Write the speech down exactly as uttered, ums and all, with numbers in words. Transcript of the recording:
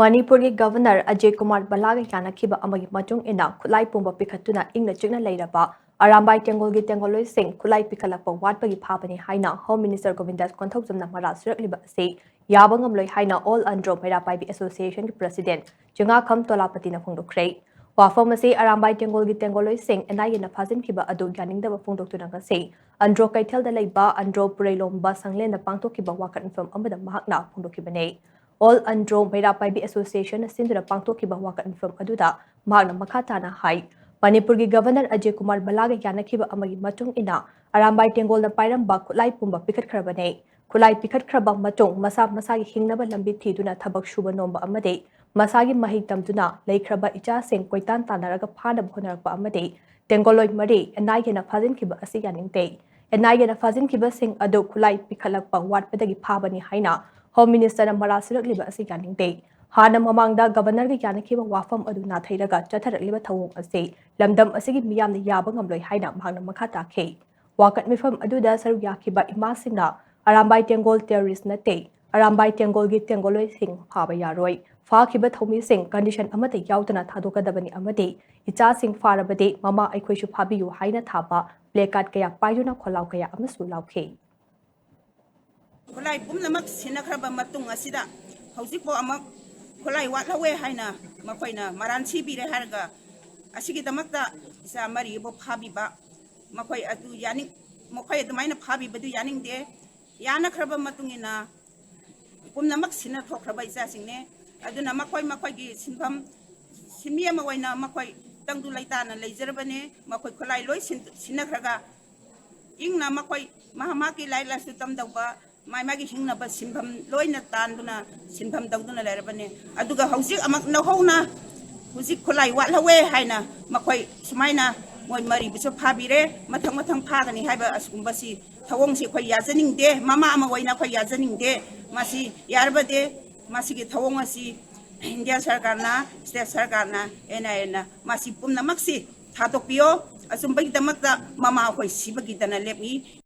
ꯃꯅꯤꯄꯨꯔꯒꯤ ꯒꯚꯔꯅꯔ ꯑꯖꯌ ꯀꯨꯃꯥꯔ ꯕꯂꯥꯒ ꯌꯥꯅꯈꯤꯕ ꯑꯃꯒꯤ ꯃꯇꯨꯡ ꯏꯟꯅ ꯈꯨꯠꯂꯥꯏ ꯄꯨꯝꯕ ꯄꯤꯈꯠꯇꯨꯅ ꯏꯪꯅ ꯆꯤꯛꯅ ꯂꯩꯔꯕ ꯑꯔꯥꯝꯕꯥꯏ ꯇꯦꯡꯒꯣꯜꯒꯤ ꯇꯦꯡꯒꯣꯜꯂꯣꯏꯁꯤꯡ ꯈꯨꯠꯂꯥꯏ ꯄꯤꯈꯠꯂꯛꯄ ꯋꯥꯠꯄꯒꯤ ꯐꯥꯕꯅꯤ ꯍꯥꯏꯅ ꯍꯣꯝ ꯃꯤꯅꯤꯁꯇꯔ ꯒꯣꯕꯤꯟꯗꯥꯁ ꯀꯣꯟꯊꯧꯖꯝꯅ ꯃꯔꯥꯜ ꯁꯤꯔꯛꯂꯤꯕ ꯑꯁꯤ ꯌꯥꯕ ꯉꯝꯂꯣꯏ ꯍꯥꯏꯅ ꯑꯣꯜ ꯑꯟꯗ꯭ꯔꯣ ꯃꯩꯔꯥ ꯄꯥꯏꯕꯤ ꯑꯦꯁꯣꯁꯤꯌꯦꯁꯟꯒꯤ ꯄ꯭ꯔꯁꯤꯗꯦꯟꯠ ꯆꯤꯉꯥꯈꯝ ꯇꯣꯂꯥꯄꯇꯤꯅ ꯐꯣꯡꯗꯣꯛꯈ꯭ꯔꯦ꯫ ꯋꯥꯐꯝ ꯑꯁꯤ ꯑꯔꯥꯝꯕꯥꯏ ꯇꯦꯡꯒꯣꯜꯒꯤ ꯇꯦꯡꯒꯣꯜꯂꯣꯏꯁꯤꯡ ꯑꯦꯟ ꯑꯥꯏ ꯑꯦꯅ ꯐꯥꯖꯤꯟꯈꯤꯕ ꯑꯗꯨ ꯌꯥꯅꯤꯡꯗꯕ ꯐꯣꯡꯗꯣꯛꯇꯨꯅ ꯉꯁꯤ ꯑꯟꯗ꯭ꯔꯣ ꯀꯩꯊꯦꯜꯗ ꯂꯩꯕ ꯑꯟꯗ꯭ꯔꯣ ꯄꯨꯔꯩꯂꯣꯝꯕ ꯁꯪꯂꯦꯟꯗ ꯄꯥꯡꯊꯣꯛꯈꯤꯕ ꯋꯥꯀꯠ ꯃꯤꯐꯝ ꯑꯃꯗ ꯃꯍꯥꯛꯅ ꯐꯣꯡꯗꯣꯛꯈꯤꯕꯅꯤ꯫ ꯑꯣꯜ ꯑꯟꯗ꯭ꯔꯣ ꯃꯩꯔꯥ ꯄꯥꯏꯕꯤ ꯑꯦꯁꯣꯁꯤꯌꯦꯁꯟꯅ ꯁꯤꯟꯗꯨꯅ ꯄꯥꯡꯊꯣꯛꯈꯤꯕ ꯋꯥꯀꯠ ꯃꯤꯐꯝ ꯑꯗꯨꯗ ꯃꯍꯥꯛꯅ ꯃꯈꯥ ꯇꯥꯅ ꯍꯥꯏ, ꯃꯅꯤꯄꯨꯔꯒꯤ ꯒꯚꯔꯅꯔ ꯑꯖꯌ ꯀꯨꯃꯥꯔ ꯕꯂꯥꯒ ꯌꯥꯅꯈꯤꯕ ꯑꯃꯒꯤ ꯃꯇꯨꯡ ꯏꯟꯅ ꯑꯔꯥꯝꯕꯥꯏ ꯇꯦꯡꯒꯣꯜꯅ ꯄꯥꯏꯔꯝꯕ ꯈꯨꯠꯂꯥꯏ ꯄꯨꯝꯕ ꯄꯤꯈꯠꯈ꯭ꯔꯕꯅꯤ꯫ ꯈꯨꯠꯂꯥꯏ ꯄꯤꯈꯠꯈ꯭ꯔꯕ ꯃꯇꯨꯡ ꯃꯁꯥ ꯃꯁꯥꯒꯤ ꯍꯤꯡꯅꯕ ꯂꯝꯕꯤ ꯊꯤꯗꯨꯅ ꯊꯕꯛ ꯁꯨꯕ ꯅꯣꯝꯕ ꯑꯃꯗꯤ ꯃꯁꯥꯒꯤ ꯃꯍꯩ ꯇꯝꯗꯨꯅ ꯂꯩꯈ꯭ꯔꯕ ꯏꯆꯥꯁꯤꯡ ꯀꯣꯏꯇꯥꯟ ꯇꯥꯟꯅꯔꯒ ꯐꯥꯅꯕ ꯍꯣꯠꯅꯔꯛꯄ ꯑꯃꯗꯤ ꯇꯦꯡꯒꯣꯜꯂꯣꯏ ꯃꯔꯤ ꯑꯦꯟ ꯑꯥꯏ ꯑꯦꯅ ꯐꯥꯖꯤꯟꯈꯤꯕ ꯑꯁꯤ ꯌꯥꯅꯤꯡꯗꯦ꯫ ꯑꯦꯟ ꯑꯥꯏ ꯑꯦꯅ ꯐꯥꯖꯤꯟꯈꯤꯕꯁꯤꯡ ꯑꯗꯨ ꯈꯨꯠꯂꯥꯏ ꯄꯤꯈꯠꯂꯛꯄ ꯋꯥꯠꯄꯗꯒꯤ ꯐꯥꯕꯅꯤ ꯍꯥꯏꯅ ꯍꯣꯝ ꯃꯤꯅꯤꯁꯇꯔꯅ ꯃꯔꯥꯜ ꯁꯤꯔꯛꯂꯤꯕ ꯑꯁꯤ ꯌꯥꯅꯤꯡꯗꯦ꯫ ꯍꯥꯟꯅ ꯃꯃꯥꯡꯗ ꯒꯚꯔꯅꯔꯒ ꯌꯥꯅꯈꯤꯕ ꯋꯥꯐꯝ ꯑꯗꯨ ꯅꯥꯊꯩꯔꯒ ꯆꯠꯊꯔꯛꯂꯤꯕ ꯊꯧꯑꯣꯡ ꯑꯁꯤ ꯂꯝꯗꯝ ꯑꯁꯤꯒꯤ ꯃꯤꯌꯥꯝꯅ ꯌꯥꯕ ꯉꯝꯂꯣꯏ ꯍꯥꯏꯅ ꯃꯍꯥꯛꯅ ꯃꯈꯥ ꯇꯥꯈꯤ꯫ ꯋꯥꯀꯠ ꯃꯤꯐꯝ ꯑꯗꯨꯗ ꯁꯔꯨꯛ ꯌꯥꯈꯤꯕ ꯏꯃꯥꯁꯤꯡꯅ ꯑꯔꯥꯝꯕꯥꯏ ꯇꯦꯡꯒꯣꯜ ꯇꯦꯔꯣꯔꯤꯁ ꯅꯠꯇꯦ, ꯑꯔꯥꯝꯕꯥꯏ ꯇꯦꯡꯒꯣꯜꯒꯤ ꯇꯦꯡꯒꯣꯜꯂꯣꯏꯁꯤꯡ ꯐꯥꯕ ꯌꯥꯔꯣꯏ, ꯐꯥꯈꯤꯕ ꯊꯧꯃꯤꯁꯤꯡ ꯀꯟꯗꯤꯁꯟ ꯑꯃꯠꯇ ꯌꯥꯎꯗꯅ ꯊꯥꯗꯣꯛꯀꯗꯕꯅꯤ ꯑꯃꯗꯤ ꯏꯆꯥꯁꯤꯡ ꯐꯥꯔꯕꯗꯤ ꯃꯃꯥ ꯑꯩꯈꯣꯏꯁꯨ ꯐꯥꯕꯤꯌꯨ ꯍꯥꯏꯅ ꯊꯥꯕ ꯄ꯭ꯂꯦ ꯀꯥꯔꯗ ꯀꯌꯥ ꯄꯥꯏꯗꯨꯅ ꯈꯣꯜꯂꯥꯎ ꯀꯌꯥ ꯑꯃꯁꯨ ꯂꯥꯎꯈꯤ꯫ ꯈꯨꯠꯂꯥꯏ ꯄꯨꯝꯅꯃꯛ ꯁꯤꯟꯅꯈ꯭ꯔꯕ ꯃꯇꯨꯡ ꯑꯁꯤꯗ ꯍꯧꯖꯤꯛꯐꯥꯎ ꯑꯃꯨꯛ ꯈꯨꯠꯂꯥꯏ ꯋꯥꯠꯍꯧꯋꯦ ꯍꯥꯏꯅ ꯃꯈꯣꯏꯅ ꯃꯔꯥꯟ ꯁꯤꯕꯤꯔꯦ ꯍꯥꯏꯔꯒ ꯑꯁꯤꯒꯤꯗꯃꯛꯇ ꯏꯆꯥ ꯃꯔꯤꯕꯨ ꯐꯥꯕꯤꯕ ꯃꯈꯣꯏ ꯑꯗꯨ ꯌꯥꯅꯤꯡ ꯃꯈꯣꯏ ꯑꯗꯨꯃꯥꯏꯅ ꯐꯥꯕꯤꯕꯗꯨ ꯌꯥꯅꯤꯡꯗꯦ꯫ ꯌꯥꯅꯈ꯭ꯔꯕ ꯃꯇꯨꯡ ꯏꯟꯅ ꯄꯨꯝꯅꯃꯛ ꯁꯤꯟꯅ ꯊꯣꯛꯈ꯭ꯔꯕ ꯏꯆꯥꯁꯤꯡꯅꯦ꯫ ꯑꯗꯨꯅ ꯃꯈꯣꯏ ꯃꯈꯣꯏꯒꯤ ꯁꯤꯟꯐꯝ ꯁꯤꯟꯃꯤ ꯑꯃ ꯑꯣꯏꯅ ꯃꯈꯣꯏ ꯇꯪꯗꯨ ꯂꯩꯇꯥꯅ ꯂꯩꯖꯔꯕꯅꯦ꯫ ꯃꯈꯣꯏ ꯈꯨꯠꯂꯥꯏ ꯂꯣꯏ ꯁꯤꯟ- ꯁꯤꯟꯅꯈ꯭ꯔꯒ ꯏꯪꯅ ꯃꯈꯣꯏ ꯃꯍꯥꯛ ꯃꯍꯥꯛꯀꯤ ꯂꯥꯏꯔꯤꯛ ꯂꯥꯏꯁꯨ ꯇꯝꯗꯧꯕ ꯃꯥꯏ ꯃꯥꯒꯤ ꯍꯤꯡꯅꯕ ꯁꯤꯟꯐꯝ ꯂꯣꯏꯅ ꯇꯥꯟꯗꯨꯅ ꯁꯤꯟꯐꯝ ꯇꯧꯗꯨꯅ ꯂꯩꯔꯕꯅꯦ꯫ ꯑꯗꯨꯒ ꯍꯧꯖꯤꯛ ꯑꯃꯨꯛ ꯅꯧꯍꯧꯅ ꯍꯧꯖꯤꯛ ꯈꯨꯠꯂꯥꯏ ꯋꯥꯠꯍꯧꯋꯦ ꯍꯥꯏꯅ ꯃꯈꯣꯏ ꯁꯨꯃꯥꯏꯅ ꯃꯣꯏ ꯃꯔꯤꯕꯨꯁꯨ ꯐꯥꯕꯤꯔꯦ꯫ ꯃꯊꯪ ꯃꯊꯪ ꯐꯥꯒꯅꯤ ꯍꯥꯏꯕ ꯑꯁꯤꯒꯨꯝꯕꯁꯤ ꯊꯧꯑꯣꯡꯁꯤ ꯑꯩꯈꯣꯏ ꯌꯥꯖꯅꯤꯡꯗꯦ꯫ ꯃꯃꯥ ꯑꯃ ꯑꯣꯏꯅ ꯑꯩꯈꯣꯏ ꯌꯥꯖꯅꯤꯡꯗꯦ꯫ ꯃꯁꯤ ꯌꯥꯔꯕꯗꯤ ꯃꯁꯤꯒꯤ ꯊꯧꯑꯣꯡ ꯑꯁꯤ ꯏꯟꯗꯤꯌꯥ ꯁꯔꯀꯥꯔꯅ, ꯁ꯭ꯇꯦꯠ ꯁꯔꯀꯥꯔꯅ, ꯑꯦꯟ ꯑꯥꯏ ꯑꯦꯅ ꯃꯁꯤ ꯄꯨꯝꯅꯃꯛꯁꯤ ꯊꯥꯗꯣꯛꯄꯤꯌꯣ꯫ ꯑꯆꯨꯝꯕꯒꯤꯗꯃꯛꯇ ꯃꯃꯥ ꯑꯩꯈꯣꯏ ꯁꯤꯕꯒꯤꯗꯅ ꯂꯦꯞꯂꯤ꯫